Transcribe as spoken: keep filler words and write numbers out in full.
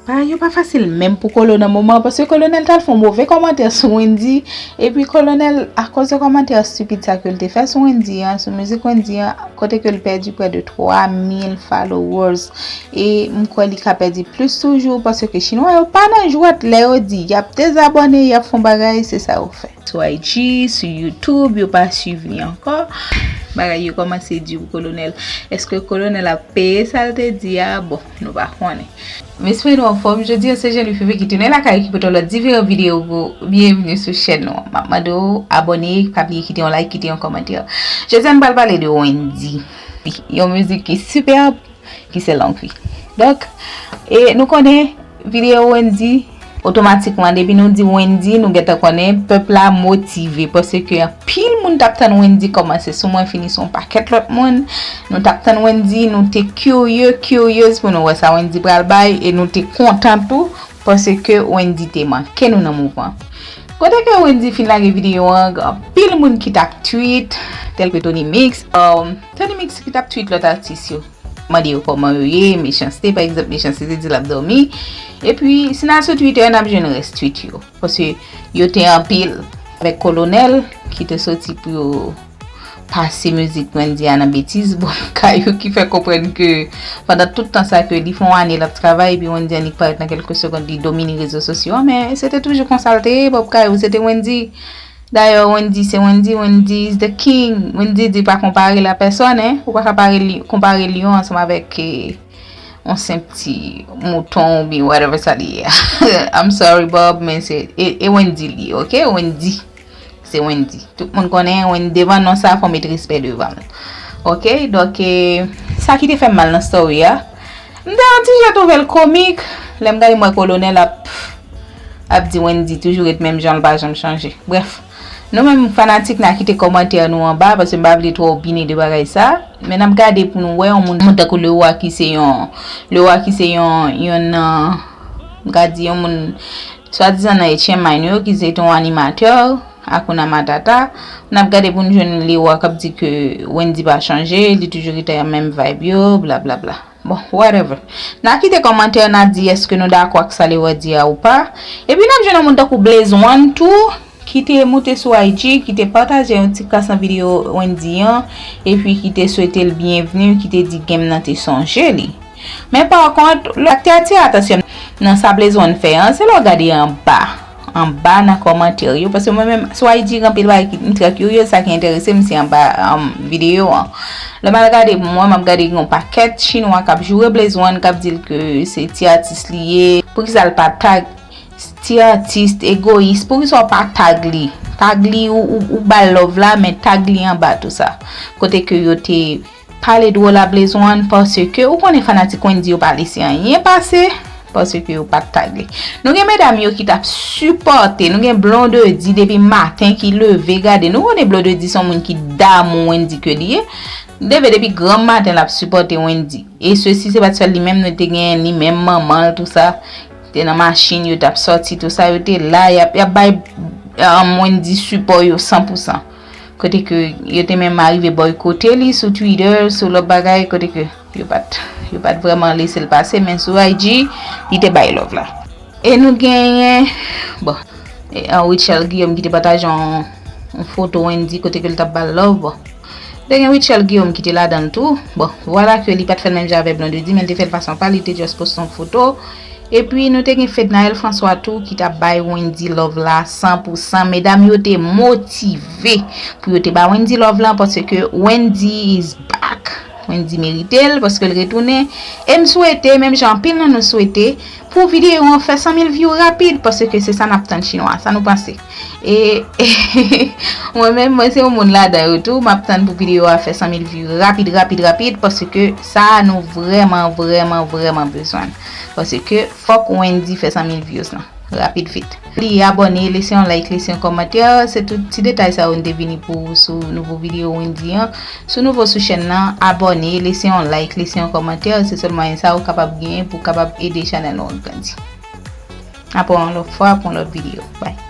Ah, yo pa fasil menm pou Kolo nan moman, paske Kolonèl t al fè yon move kòmantè sou Wendyy, epi Kolonèl, akoz de kòmantè estipid sa ke l te fè sou Wendyy an, sou mizik Wendyy an, kote ke l pèdi prè de twa mil followers, e m kwè li ka pèdi plis toujou, paske Chinwa yo pa nan jwèt, lè yo di y ap dezabòne, y ap fè yon bagay, se sa yo fè. Sou I G, sou YouTube, yo pa swiv li ankò. Bagay yo kòmanse di pou Kolonèl. Èske Kolonèl ap peye sa l te di a? Bon, nou pa konnen. M espere nou anfòm. Jodi a se Jean Louis Fevrier ki tounen lakay ki pote yon lòt diferan videyo pou byenvni sou chèn nou an. M ap mande w abòne, pa bliye kite yon like, kite yon kòmantè. Jodi a nou pral pale de Wendyy. Yon mizik ki sipèb, ki se Long Vi. Donk, e nou konnen videyo Wendyy, otomatikman, depi nou di Wendyy, nou gentan konnen pèp la motive, paske anpil moun t ap tann Wendyy kòmanse sou mwen, fini sou yon pakèt lòt moun. Nou t ap tann Wendyy, nou te kirye, kiryez pou nou wè sa Wendyy pral bay, e nou te kontan tou, paske Wendyy te manke nou nan mouvman. Kote ke Wendyy fin lage videyo an, gen anpil moun ki t ap tweet, tèl ke Tony Mix. Um, Tony Mix ki t ap tweet lòt atis yo. Mande yo kòman yo ye, Mechanste, pa egzanp, Mechanste te di l ap dòmi. Epi, si n al sou Twitter, n ap jwenn rès tweet yo. Paske yo te anpil avèk Kolonèl, ki te soti pou yo pase mizik Wendyy a nan betiz, bò kay yo, ki fè konprann ke pandan tout tan sa ke li fè yon ane l ap travay, epi Wendyy annik parèt nan kèlke segond, li domine rezo sosyo a, men se te toujou konsa l te ye, bò kay yo, se te Wendyy. Dayè, Wendyy se Wendyy, Wendyy is the king. Wendyy di pa konpare l a pèsòn, en. Ou pa ka pare li, konpare lyon ansanm avèk, eh, yon senp ti mouton oubyen whatever sa li ye a. I'm sorry, Bob, men se, e, e Wendyy li ye, ok? Wendyy. Se Wendyy. Tout moun konnen Wendyy, devan non sa, fò w met respè devan l. Ok? Donk, eh, sa ki te fè m mal nan story a, m te yon ti jan twouve l komik, lè m gade m wè Kolonèl ap, ap di Wendyy toujou ret menm jan, l pa janm chanje. Brèf, nou menm fanatik, n a kite kòmantè nou anba, paske m pa vle twò opine de bagay sa. Men n ap gade pou nou wè yon moun, moun tankou Leroy ki se yon, Leroy ki se yon, yon nan, m ka di yon moun swadizan nan Etienne Mine yo, ki se te yon animatè, Hakuna Matata. N ap gade pou n jwenn Leroy k ap di ke Wendyy pa chanje, li toujou rete menm vibe yo, blablabla. Bon, whatever. N a kite kòmantè, n a di èske nou dakò ak sa Leroy di a ou pa. Epi n ap jwenn yon moun tankou Blaze One tou, ki te moute sou I G, ki te pataje yon ti kras nan videyo Wendyy an, epi ki te swete l byenvni, ki te di game nan te sonje li. Men pa kont, lè ak te atire atansyon nan sa Blaze One fè an, se lè w gade anba, anba nan kòmantè yo, paske mwen menm, sou I G, gen anpil bagay ki, m trè kiryez, sa ki enterese m, se anba, um, videyo an. Lè m al gade pou mwen, m ap gade gen yon pakèt Chinwa k ap joure Blaze One, k ap di l ke se ti atis li ye, poukisa l pa tag ti atis egoyis, poukisa w pa tag li? Tag li, ou, ou, ou ba l love la, men tag li anba tou sa. Kote ke yo te pale dwòl a Blaze One, paske ou konnen fanatik Wendyy yo pa lese anyen pase, paske yo pa t tag li. Nou gen medam yo ki t ap sipòte, nou gen Blondedy depi maten ki leve gade, nou konnen Blondedy se yon moun ki damou Wendyy ke li ye. Leve depi granm maten l ap sipòte Wendyy. E sesi, se pa t sèl li menm, nou te gen li menm manman l, tou sa. Te nan machin, yo t ap sòti, tou sa, yo te la, y ap, y ap bay, um, Wendyy sipò yo san pou san. Kote ke yo te menm arive bòykote li sou Twitter, sou lòt bagay, kote ke yo pa t, yo pa t vrèman lese l pase, men sou I G, li te bay love la. E nou genyen, bon, e, an, Rutshelle Guillaume ki te pataje yon, yon foto Wendyy kote ke l t ap ba l love, bon. Te gen Rutshelle Guillaume ki te ladan l tou. Bon, vwala ke li pa t fè l menm jan avèk Blondedy, men l te fè l fason pa l, li te just poste yon foto. Epi nou te gen Fednaelle François tou ki t ap bay Wendyy love la san pou san. Medam yo te motive pou yo te ba Wendyy love la, paske Wendyy is back. Wendyy merite l, paske l retounen. E m swete, menm jan anpil nan nou swete, pou videyo an fè san mil view rapid, paske se sa n ap tann Chinwa, sa nou panse? E, mwen menm, mwen se yon moun ladan yo tou, m ap tann pou videyo a fè san mil view rapid, rapid, rapid, paske sa nou vrèman, vrèman, vrèman bezwen l. Paske fòk Wendyy fè san mil views lan, rapid vit. Li abòne, lese yon like, lese yon kòmantè, se tout ti detay sa yo n te vini pou sou nouvo videyo Wendyy an. Si w nouvo sou chèn nan, abòne, lese yon like, lese yon kòmantè, se sèl mwayen sa ou kapab genyen pou w kapab ede chanèl nou an grandi. Apre yon lòt fwa pou yon lòt videyo. Bye.